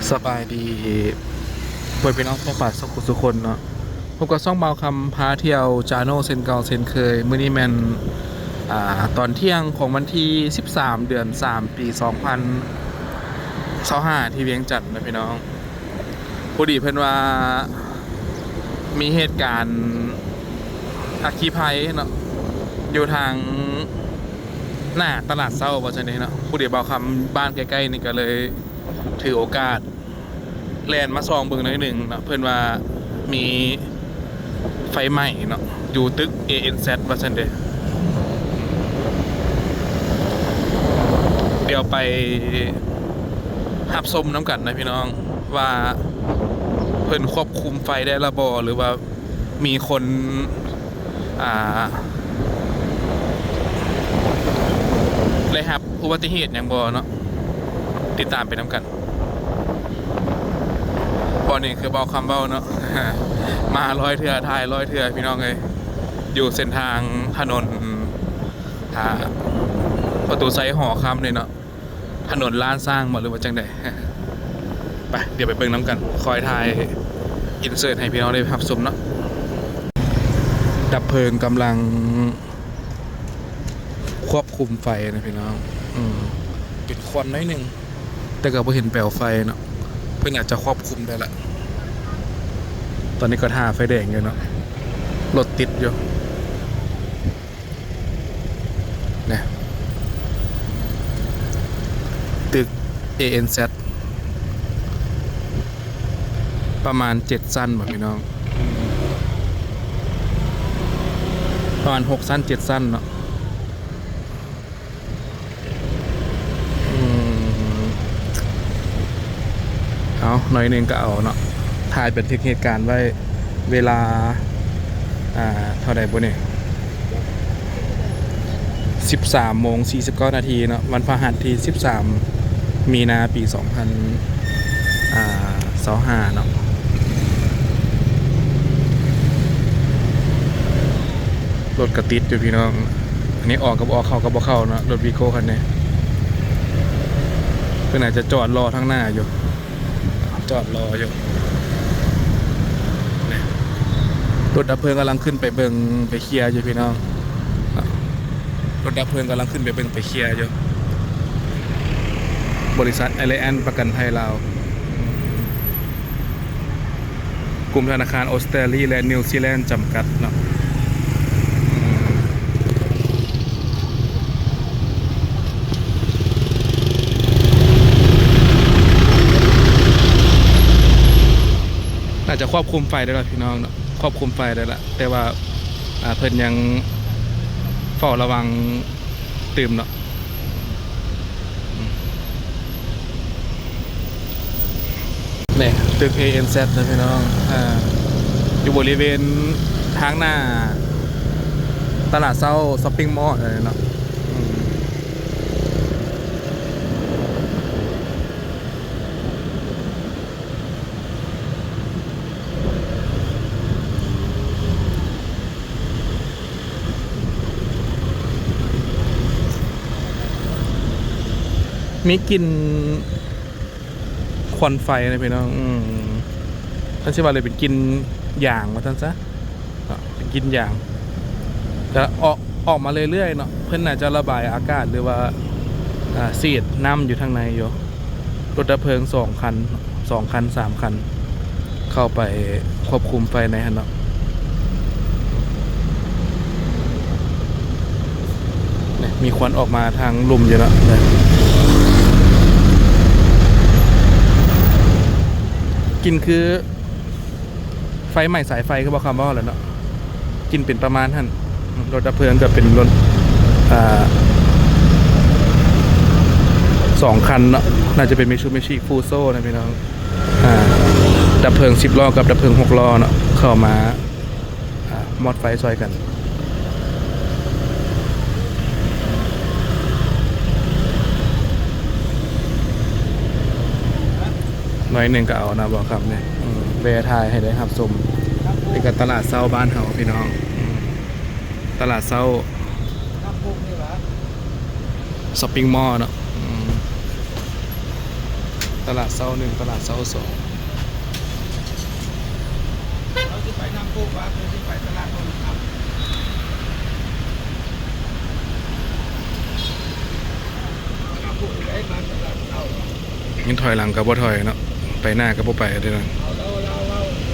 ສະບາຍດີ ພໍ່ແມ່ພີ່ນ້ອງປ້ອງປາຍສຸກທຸກຄົນເນາະ. ພົບກັບຊ່ອງບ່າວຄຳພາທ່ຽວ Channel ເຊັ່ນເກົ່າເຊັ່ນເຄີຍ. ມື້ນີ້ແມ່ນ ອ່າ ຕອນທ່ຽງຂອງວັນທີສິບສາມ ເດືອນສາມ ປີສອງພັນຊາວຫ້າ ທີ່ວຽງຈັນນະພີ່ນ້ອງ. ພໍດີເພິ່ນວ່າມີເຫດການອັກຄີໄພເນາະ ຢູ່ທາງໜ້າຕະຫຼາດເຊົ້າວ່າຊັ້ນເດເນາະ. ພໍດີບ່າວຄຳບ້ານໃກ້ໆນີ້ ກໍເລີຍຖືໂອກາດ ແລ່ນມາສ່ອງເບິ່ງໜ້ອຍໜຶ່ງເນາະ. ເພິ່ນວ່າມີໄຟໄໝ້ເນາະ ຢູ່ຕຶກ ເອເອັນແຊັດ ວ່າຊັ້ນເດ. ດຽວໄປຮັບຊົມນຳກັນນະພີ່ນ້ອງ ວ່າເພິ່ນຄວບຄຸມໄຟໄດ້ລະບໍ່ ຫຼືວ່າມີຄົນ ອ່າ ໄດ້ຮັບອຸບັດຕິເຫດຫຍັງບໍ່ເນາະ. ຕິດຕາມໄປນຳກັນ. ບ່ອນນີ້ຄືບ່າວຄຳເວົ້າເນາະ ມາຮ້ອຍເທື່ອ ຖ່າຍຮ້ອຍເທື່ອພີ່ນ້ອງເອີຍ. ຢູ່ເສັ້ນທາງຖະໜົນ ອ່າ ປະຕູໄຊຫໍຄຳນີ້ເນາະ. ຖະໜົນລ້ານຊ້າງບໍ່ ຫຼືວ່າຈັ່ງໃດ? ໄປ ດຽວໄປເບິ່ງນຳກັນ ຄ່ອຍຖ່າຍອິນເສີດໃຫ້ພີ່ນ້ອງໄດ້ຮັບຊົມເນາະ. ດັບເພີງກຳລັງຄວບຄຸມໄຟນະພີ່ນ້ອງ. ອືມ ເປັນຄວັນໜ້ອຍໜຶ່ງ ແຕ່ກໍບໍ່ເຫັນແປວໄຟເນາະ. ເພິ່ນອາດຈະຄວບຄຸມໄດ້ລະ. ຕອນນີ້ກໍຖ້າໄຟແດງຢູ່ເນາະ ລົດຕິດຢູ່. ນະ ຕຶກ ເອເອັນແຊັດ ປະມານເຈັດຊັ້ນບໍ່ພີ່ນ້ອງ? ປະມານຫົກຊັ້ນ ເຈັດຊັ້ນເນາະ. ອືມ ເອົາ ໜ້ອຍໜຶ່ງກໍເອົາເນາະ ຖ່າຍບັນທຶກເຫດການໄວ້ ເວລາ ອ່າ ເທົ່າໃດບຸນີ້ ສິບສາມໂມງສີ່ສິບເກົ້ານາທີເນາະ ວັນພະຫັດທີສິບສາມ ມີນາ ປີສອງພັນ ອ່າ ຊາວຫ້າເນາະ. ລົດກະຕິດຢູ່ພີ່ນ້ອງ ອັນນີ້ອອກກໍບໍ່ອອກ ເຂົ້າກໍບໍ່ເຂົ້າເນາະ ລົດວີໂກ້ຄັນນີ້. ເພິ່ນອາດຈະຈອດລໍທາງໜ້າຢູ່ ຈອດລໍຢູ່. ນີ້ ລົດດັບເພີງກຳລັງຂຶ້ນໄປເບິ່ງໄປເຄຍຢູ່ພີ່ນ້ອງ. ລົດດັບເພີງກຳລັງຂຶ້ນໄປເບິ່ງໄປເຄຍຢູ່. ບໍລິສັດ Allianz ປະກັນໄພລາວ ກຸ່ມທະນາຄານອົດສະຕຣາລີ ແລະ ນິວຊີແລນ ຈຳກັດເນາະ. ໜ້າຈະຄວບຄຸມໄຟໄດ້ລະພີ່ນ້ອງເນາະ ຄວບຄຸມໄຟໄດ້ລະ ແຕ່ວ່າ ອ່າ ເພິ່ນຍັງເຝົ້າລະວັງຕື່ມເນາະ. ນີ້ ຕຶກ ເອເອັນແຊັດ ນະພີ່ນ້ອງ ອ່າ ຢູ່ບໍລິເວນທາງໜ້າຕະຫຼາດເຊົ້າຊັອບປິງມໍລເນາະ. ອືມ ມີກິ່ນຄວັນໄຟນະພີ່ນ້ອງ. ອືມ ຄັນຊິວ່າເລີຍເປັນກິ່ນຢາງວ່າຊັ້ນຊະເນາະ ເປັນກິ່ນຢາງ ກະອອກ ອອກມາເລື້ອຍໆເນາະ. ເພິ່ນໜ້າຈະລະບາຍອາກາດ ຫຼືວ່າ ອ່າ ສີດນ້ຳຢູ່ທາງໃນຢູ່. ລົດດັບເພີງສອງຄັນ ສອງຄັນ ສາມຄັນ ເຂົ້າໄປຄວບຄຸມໄຟໃນຫັ້ນເນາະ. ນີ້ ມີຄວັນອອກມາທາງລຸ່ມຢູ່ເນາະ. ນີ້ ກິ່ນຄື ໄຟໄໝ້ສາຍໄຟ ຄືບ່າວຄຳເວົ້າແຫຼະເນາະ ກິ່ນເປັນປະມານຫັ້ນ. ລົດດັບເພີງກໍເປັນລົດ ອ່າ ສອງຄັນເນາະ ໜ້າຈະເປັນ Mitsubishi Fuso ນະພີ່ນ້ອງ. ອ່າ ດັບເພີງສິບລໍ້ກັບດັບເພີງຫົກລໍ້ເນາະ ເຂົ້າມາ ອ່າ ມອດໄຟຊ່ອຍກັນ. ໜ້ອຍໜຶ່ງກໍເອົານະ ບ່າວຄຳນີ້ ອືມ ແວ່ຖ່າຍໃຫ້ໄດ້ຮັບຊົມ. ນີ້ກໍຕະຫຼາດເຊົ້າບ້ານເຮົາພີ່ນ້ອງ ອືມ ຕະຫຼາດເຊົ້າຊັອບປິງມໍລເນາະ. ອືມ ຕະຫຼາດເຊົ້າໜຶ່ງ ຕະຫຼາດເຊົ້າສອງ. ເຮົາຊິໄປນຳໂຄກວາ ຫຼືຊິໄປຕະຫຼາດຕົ້ນຄຳ? ນຳໂຄກໄດ້ມາຕະຫຼາດເຊົ້າ. ຍັງຖອຍຫຼັງກໍບໍ່ຖອຍເນາະ ໄປໜ້າກໍບໍ່ໄປເດ້ນະ.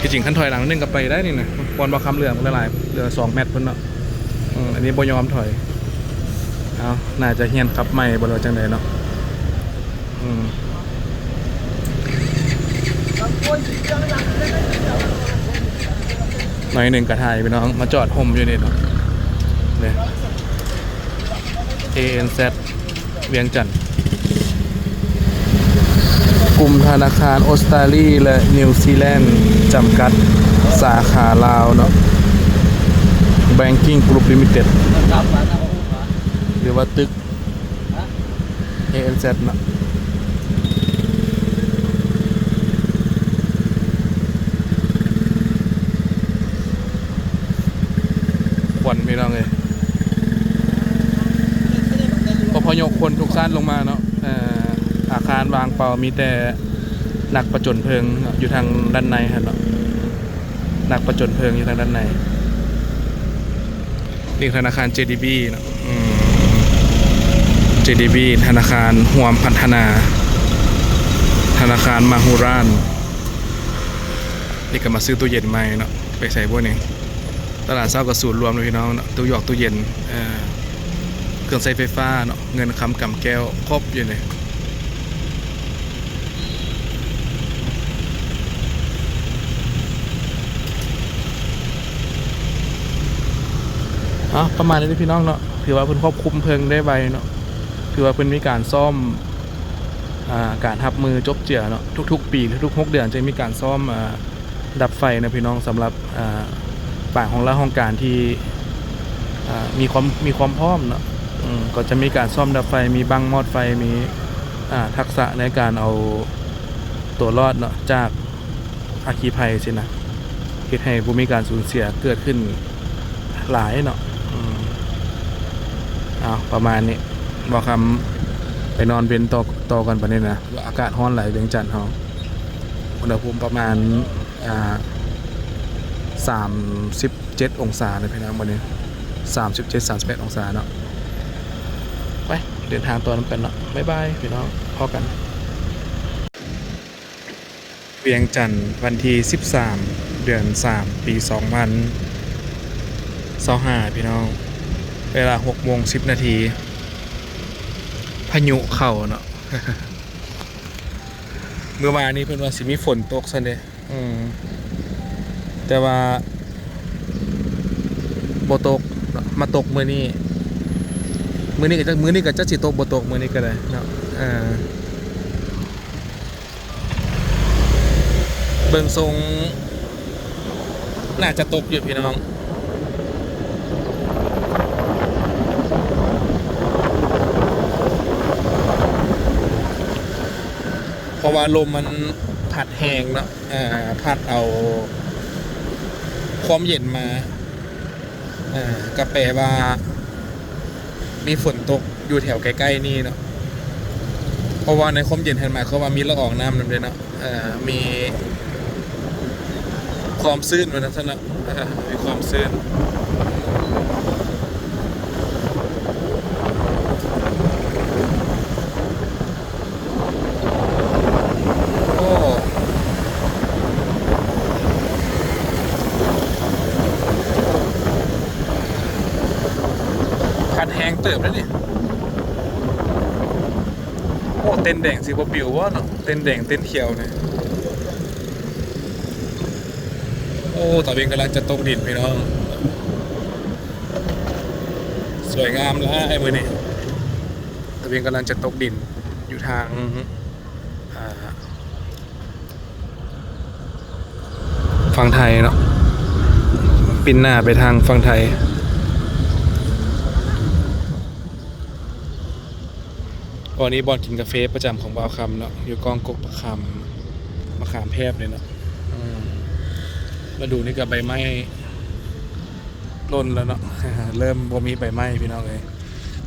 ທີ່ຈິງຄັນຖອຍຫຼັງໜຶ່ງກໍໄປໄດ້ນີ້ນະ ບ່ອນບໍ່ຄຳເຫຼືອຫຼາຍໆ ເຫຼືອສອງແມັດພຸ້ນເນາະ. ອືມ ອັນນີ້ບໍ່ຍອມຖອຍ. ເອົາ ໜ້າຈະຮຽນຂັບໃໝ່ບໍ່ ຫຼືວ່າຈັ່ງໃດເນາະ. ອືມ ໜ້ອຍໜຶ່ງກໍຖ່າຍ ພີ່ນ້ອງ ມາຈອດຮົ່ມຢູ່ນີ້ເນາະ. ນີ້ ເອເອັນແຊັດ ວຽງຈັນ ກຸ່ມທະນາຄານອົດສະຕາລີ ແລະ ນິວຊີແລນ ຈຳກັດ ສາຂາລາວເນາະ Banking Group Limited ຫຼືວ່າຕຶກ ເອເອັນແຊັດ ເນາະ. ຄວັນ ພີ່ນ້ອງເອີຍ ອົບພະຍົບຄົນທຸກຊັ້ນລົງມາເນາະ. ເອີ ອາຄານວ່າງເປົ່າ ມີແຕ່ນັກປະຈົນເພີງເນາະ ຢູ່ທາງດ້ານໃນຫັ້ນເນາະ ນັກປະຈົນເພີງຢູ່ທາງດ້ານໃນ. ນີ້ທະນາຄານ ເຈດີບີ ເນາະ. ອືມ ເຈດີບີ ທະນາຄານຮ່ວມພັດທະນາ ທະນາຄານມະຫູຣານ. ນີ້ກໍມາຊື້ຕູ້ເຢັນໃໝ່ເນາະ. ໄປໃສບໍ່ນີ້? ຕະຫຼາດເຊົ້າກໍສູນລວມເລີຍ ພີ່ນ້ອງເນາະ ຕູ້ຢອກຕູ້ເຢັນ ເອີ ເຄື່ອງໃຊ້ໄຟຟ້າເນາະ ເງິນຄຳກຳແກ້ວ ຄົບຢູ່ນີ້. ເອົາ ປະມານນີ້ເດີພີ່ນ້ອງເນາະ ຖືວ່າເພິ່ນຄວບຄຸມເພີງໄດ້ໄວເນາະ ຖືວ່າເພິ່ນມີການຊ້ອມ ອ່າ ການຮັບມືຈົບເຈືອເນາະ ທຸກໆປີ ທຸກໆຫົກເດືອນຈະມີການຊ້ອມ ອ່າ ດັບໄຟນະພີ່ນ້ອງ ສຳລັບ ອ່າ ປາງຫ້ອງລາຫ້ອງການທີ່ ອ່າ ມີຄວາມ ມີຄວາມພ້ອມເນາະ. ອືມ ກໍຈະມີການຊ້ອມດັບໄຟ ມີບັ້ງມອດໄຟ ມີ ອ່າ ທັກສະໃນການເອົາຕົວລອດເນາະ ຈາກອັກຄີໄພຊີ້ນະ ເຮັດໃຫ້ບໍ່ມີການສູນເສຍເກີດຂຶ້ນຫຼາຍເນາະ. ອືມ ເອົາ ປະມານນີ້ ບ່າວຄຳໄປນອນເວັນຕໍ່ ຕໍ່ກ່ອນບັດນີ້ນະ ອາກາດຮ້ອນຫຼາຍວຽງຈັນເຮົາ ອຸນຫະພູມປະມານ ອ່າ ສາມສິບເຈັດອົງສາເນາະພີ່ນ້ອງ ມື້ນີ້ ສາມສິບເຈັດ ສາມສິບແປດອົງສາເນາະ. ໄປເດີນທາງຕໍ່ນຳກັນເນາະ ບາຍບາຍພີ່ນ້ອງ ພໍ້ກັນ. ວຽງຈັນ ວັນທີສິບສາມ ເດືອນສາມ ປີສອງພັນຊາວຫ້າ ພີ່ນ້ອງ ເວລາຫົກໂມງສິບນາທີ ພາຍຸເຂົ້າເນາະ. ມື້ວານນີ້ເພິ່ນວ່າຊິມີຝົນຕົກຊັ້ນເດ ອືມ ແຕ່ວ່າບໍ່ຕົກເນາະ ມາຕົກມື້ນີ້ ມື້ນີ້ກໍຈັກ ມື້ນີ້ກໍຈັກຊິຕົກບໍ່ຕົກ ມື້ນີ້ກໍໄດ້ເນາະ. ເອີ ເບິ່ງຊົງໜ້າຈະຕົກຢູ່ພີ່ນ້ອງ ເພາະວ່າລົມມັນພັດແຮງເນາະ ເອີ ພັດເອົາຄວາມເຢັນມາ ເອີ ກໍແປວ່າມີຝົນຕົກຢູ່ແຖວໃກ້ໆນີ້ເນາະ ເພາະວ່າໃນຄວາມເຢັນຫັ້ນໝາຍຄວາມວ່າມີລະອອງນ້ຳນຳເດ້ເນາະ ເອີ ມີຄວາມຊື້ນວ່າຊັ້ນເນາະ ເອີ ມີຄວາມຊື້ນ. ໂອ້ ພັດແຮງເຕີບເດ້ນີ້. ໂອ້ ເຕັນແດງຊິບໍ່ປິວບໍ່ເນາະ ເຕັນແດງເຕັນຂຽວນີ້. ໂອ້ ຕາເວັນກຳລັງຈະຕົກດິນພີ່ນ້ອງ ສວຍງາມຫຼາຍມື້ນີ້ ຕາເວັນກຳລັງຈະຕົກດິນ ຢູ່ທາງ ອ່າ ຝັ່ງໄທເນາະ ປິ່ນໜ້າໄປທາງຝັ່ງໄທ. ອັນນີ້ບ່ອນກິນກາເຟປະຈຳຂອງບ່າວຄຳເນາະ ຢູ່ກ້ອງກົກປະຄຳ ມະຂາມແພບເລີຍເນາະ. ອືມ ລະດູນີ້ກໍໃບໄມ້ຫຼົ່ນແລ້ວເນາະ ເລີ່ມບໍ່ມີໃບໄມ້ພີ່ນ້ອງເອີຍ.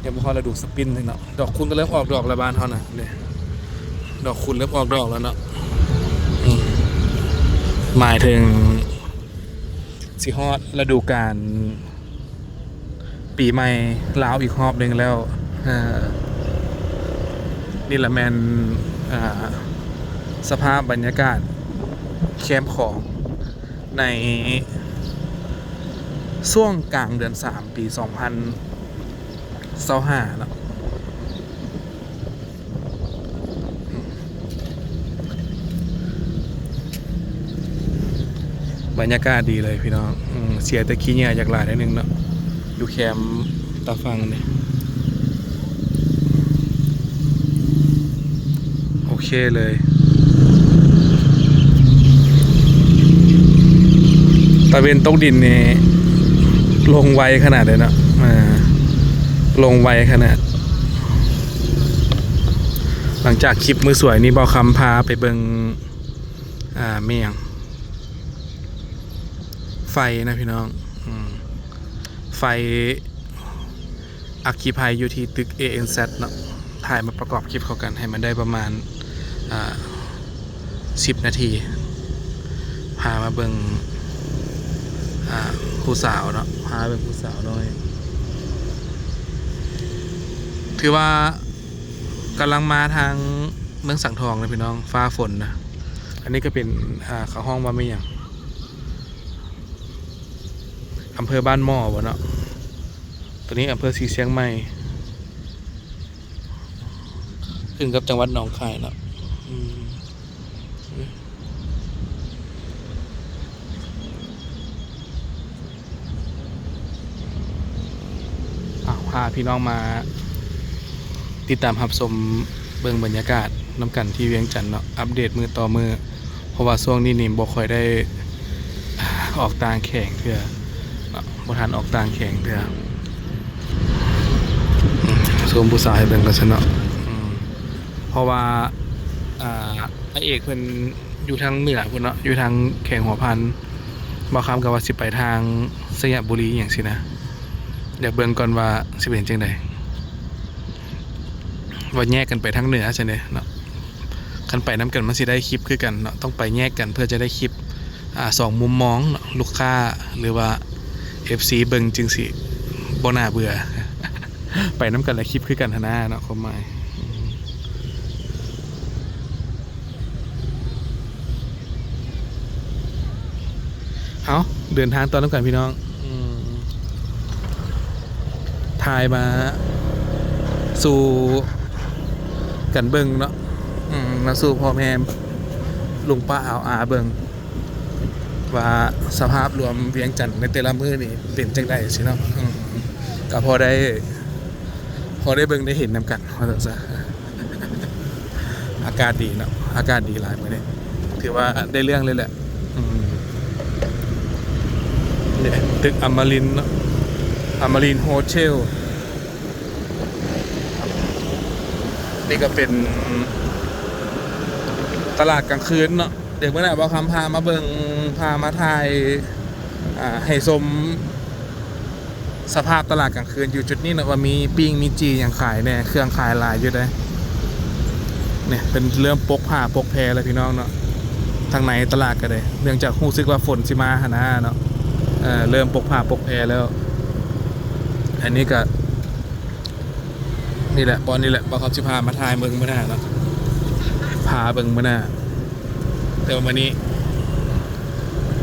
ຍັງບໍ່ຮອດລະດູສະປິນເລີຍເນາະ ດອກຄຸນກໍເລີ່ມອອກດອກແລ້ວບ້ານເຮົານະ ນີ້ ດອກຄຸນເລີ່ມອອກດອກແລ້ວເນາະ ອືມ ໝາຍເຖິງຊິຮອດລະດູການປີໃໝ່ລາວອີກຮອບໜຶ່ງແລ້ວ. ເອີ ນີ້ລະແມ່ນ ເອີ ສະພາບບັນຍາກາດແຄມຂອງໃນຊ່ວງກາງເດືອນສາມ ປີສອງພັນຊາວຫ້າເນາະ. ບັນຍາກາດດີເລີຍພີ່ນ້ອງ ອືມ ເສຍແຕ່ຂີ້ເຫຍື້ອຢາກຫຼາຍໜ້ອຍໜຶ່ງເນາະ ຢູ່ແຄມຕາຝັ່ງນີ້ ໂອເຄເລີຍ. ຕາເວັນຕົກດິນນີ້ລົງໄວຂະໜາດເລີຍເນາະ ເອີ ລົງໄວຂະໜາດ. ຫຼັງຈາກຄລິບມື້ສວຍນີ້ ບ່າວຄຳພາໄປເບິ່ງ ອ່າ ແມ່ນຫຍັງ ໄຟນະພີ່ນ້ອງ ອືມ ໄຟ ອັກຄີໄພຢູ່ທີ່ຕຶກ ເອເອັນແຊັດ ເນາະ ຖ່າຍມາປະກອບຄລິບເຂົ້າກັນ ໃຫ້ມັນໄດ້ປະມານ ອ່າ ສິບນາທີ ພາມາເບິ່ງ ອ່າ ຜູ້ສາວເນາະ ພາເບິ່ງຜູ້ສາວນ້ອຍ ຖືວ່າກຳລັງມາທາງເມືອງສັງທອງນະພີ່ນ້ອງ ຟ້າຝົນນະ. ອັນນີ້ກໍເປັນ ອ່າ ເຂົາຮ້ອງວ່າແມ່ນຫຍັງ ອຳເພີບ້ານໝໍ້ບໍເນາະ ຕົວນີ້ອຳເພີສີຊຽງໃໝ່ ຂຶ້ນກັບຈັງຫວັດໜອງຄາຍເນາະ ອືມ ອ່ະ ພາພີ່ນ້ອງມາຕິດຕາມຮັບຊົມເບິ່ງບັນຍາກາດນຳກັນທີ່ວຽງຈັນເນາະ ອັບເດດມື້ຕໍ່ມື້ ເພາະວ່າຊ່ວງນີ້ນີ້ບໍ່ຄ່ອຍໄດ້ອອກຕ່າງແຂວງເທື່ອເນາະ ບໍ່ທັນອອກຕ່າງແຂວງເທື່ອ ອືມ ຊົມຜູ້ສາວໃຫ້ເບິ່ງກັນຊະເນາະ ອືມ ເພາະວ່າ ອ່າ ອາເອກເພິ່ນຢູ່ທາງເໜືອພຸ້ນເນາະ ຢູ່ທາງແຂວງຫົວພັນ ບ່າວຄຳກໍວ່າຊິໄປທາງໄຊຍະບູລີຫຍັງຊີ້ນະ ຢາກເບິ່ງກ່ອນວ່າຊິເປັນຈັ່ງໃດ ວ່າແຍກກັນໄປທາງເໜືອຊັ້ນເດເນາະ. ຄັນໄປນຳກັນມັນຊິໄດ້ຄລິບຄືກັນເນາະ ຕ້ອງໄປແຍກກັນເພື່ອຈະໄດ້ຄລິບ ອ່າ ສອງມຸມມອງເນາະ ລູກຄ້າ ຫຼືວ່າ ເອັຟຊີ ເບິ່ງຈຶ່ງຊິບໍ່ໜ້າເບື່ອ ໄປນຳກັນແລ້ວຄລິບຄືກັນຫັ້ນນາເນາະ ຄວາມໝາຍ. ເອົາ ເດີນທາງຕໍ່ນຳກັນພີ່ນ້ອງ ອືມ ຖ່າຍມາສູ່ກັນເບິ່ງເນາະ ອືມ ມາສູ່ພໍ່ແມ່ລຸງປ້າອາວອາເບິ່ງ ວ່າສະພາບລວມວຽງຈັນໃນແຕ່ລະມື້ນີ້ເປັນຈັ່ງໃດຊີ້ເນາະ ອືມ ກໍພໍໄດ້ ພໍໄດ້ເບິ່ງໄດ້ເຫັນນຳກັນວ່າຊັ້ນຊະ. ອາກາດດີເນາະ ອາກາດດີຫຼາຍມື້ນີ້ ຖືວ່າໄດ້ເລື່ອງເລີຍແຫຼະ ອືມ ນີ້ຕຶກອະມະລິນເນາະ ອະມະລິນໂຮເທວ ນີ້ກໍເປັນຕະຫຼາດກາງຄືນເນາະ ດຽວມື້ໜ້າບ່າວຄຳພາມາເບິ່ງ ພາມາຖ່າຍ ອ່າ ໃຫ້ຊົມສະພາບຕະຫຼາດກາງຄືນຢູ່ຈຸດນີ້ເນາະ ວ່າມີປີ້ງມີຈີ່ຫຍັງຂາຍແດ່ ເຄື່ອງຂາຍຫຼາຍຢູ່ເດ້. ນີ້ເພິ່ນເລີ່ມປົກຜ້າປົກແພແລ້ວພີ່ນ້ອງເນາະ ທາງໃນຕະຫຼາດກໍໄດ້ ເນື່ອງຈາກຮູ້ສຶກວ່າຝົນຊິມາຫັ້ນນາເນາະ ເອີ ເລີ່ມປົກຜ້າປົກແພແລ້ວ. ອັນນີ້ກໍ ນີ້ແຫຼະ ບ່ອນນີ້ແຫຼະ ບ່າວຄຳຊິພາມາຖ່າຍເບິ່ງມື້ໜ້າເນາະ ພາເບິ່ງມື້ໜ້າ ແຕ່ວ່າມື້ນີ້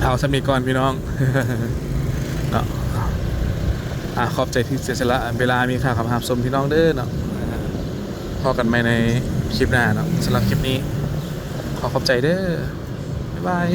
ເອົາສ່ຳນີ້ກ່ອນພີ່ນ້ອງເນາະ. ອ່າ ຂອບໃຈທີ່ເສຍສະຫຼະເວລາມີຄ່າເຂົ້າມາຮັບຊົມພີ່ນ້ອງເດີເນາະ ພໍ້ກັນໃໝ່ໃນຄລິບໜ້າເນາະ. ສຳລັບຄລິບນີ້ຂໍຂອບໃຈເດີ ບາຍບາຍ.